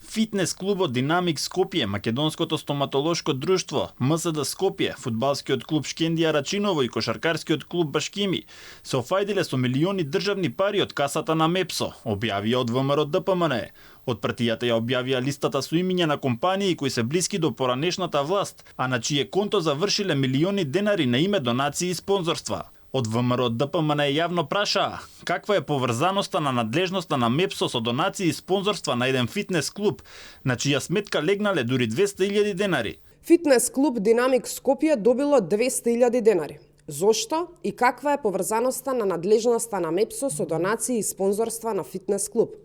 Фитнес клубот Динамик Скопје, Македонското стоматолошко друштво, МСД Скопје, фудбалскиот клуб Шкендија Рачиново и кошаркарскиот клуб Башкими се офајдиле со милиони државни пари од касата на МЕПСО, објавија од ВМРО ДПМН. Од партијата ја објавија листата со имиња на компании кои се блиски до поранешната власт, а на чие конто завршиле милиони денари на име донации и спонзорства. Од ВМРО ДПМН јавно прашаа каква е поврзаноста на надлежноста на МЕПСО со донации и спонзорства на еден фитнес клуб, на чија сметка легнале дури 200.000 денари. Фитнес клуб Динамик Скопје добило 200.000 денари. Зошто и каква е поврзаноста на надлежноста на МЕПСО со донации и спонзорства на фитнес клуб?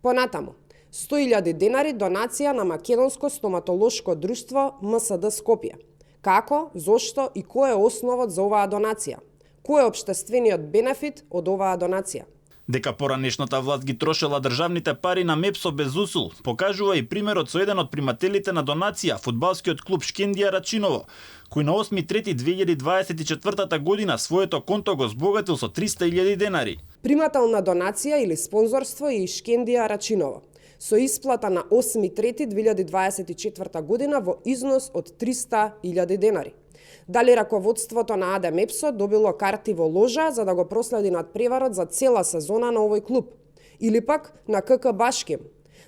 Понатаму, 100.000 денари донација на Македонско стоматолошко друштво МСД Скопје. Како, зошто и кој е основот за оваа донација? Кој е општествениот бенефит од оваа донација? Дека поранешната власт ги трошела државните пари на МЕПСО без усул, покажува и примерот со еден од примателите на донација, фудбалскиот клуб Шкендија Рачиново, кој на 8.3.2024 година своето конто го збогатил со 300.000 денари. Примател на донација или спонзорство е и Шкендија Рачиново, со исплата на 8.3.2024 година во износ од 300.000 денари. Дали раководството на АД МЕПСО добило карти во ложа за да го проследи надпреварот за цела сезона на овој клуб? Или пак на КК Башким?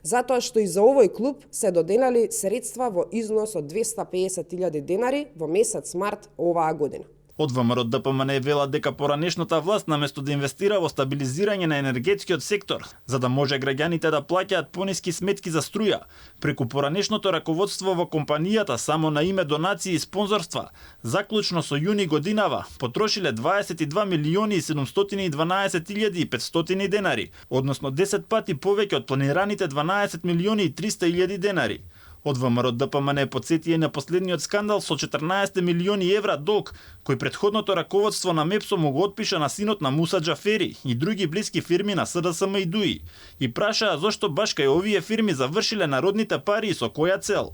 Затоа што и за овој клуб се доделали средства во износ од 250.000 денари во месец март оваа година. Од ВМРО ДПМН велат дека поранешната власт наместо да инвестира во стабилизирање на енергетскиот сектор, за да може граѓаните да плаќаат пониски сметки за струја, преку поранешното раководство во компанијата само на име донации и спонзорства, заклучно со јуни годинава потрошиле 22.712.500 денари, односно 10 пати повеќе од планираните 12.300.000 денари. Од ВМРО ДПМН потсетија на последниот скандал со 14 милиони евра долг, кој претходното раководство на МЕПСО му го отпиша на синот на Муса Џафери и други блиски фирми на СДСМ и ДУИ, и прашаа зошто баш кај овие фирми завршиле народните пари и со која цел.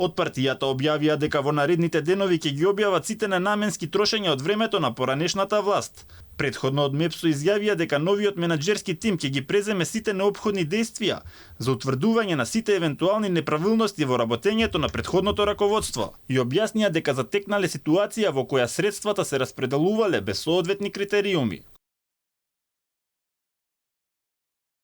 Од партијата објавија дека во наредните денови ќе ги објават сите ненаменски трошења од времето на поранешната власт. Претходно од МЕПСО изјавија дека новиот менаџерски тим ќе ги преземе сите неопходни действија за утврдување на сите евентуални неправилности во работењето на претходното раководство и објаснија дека затекнале ситуација во која средствата се распределувале без соодветни критериуми.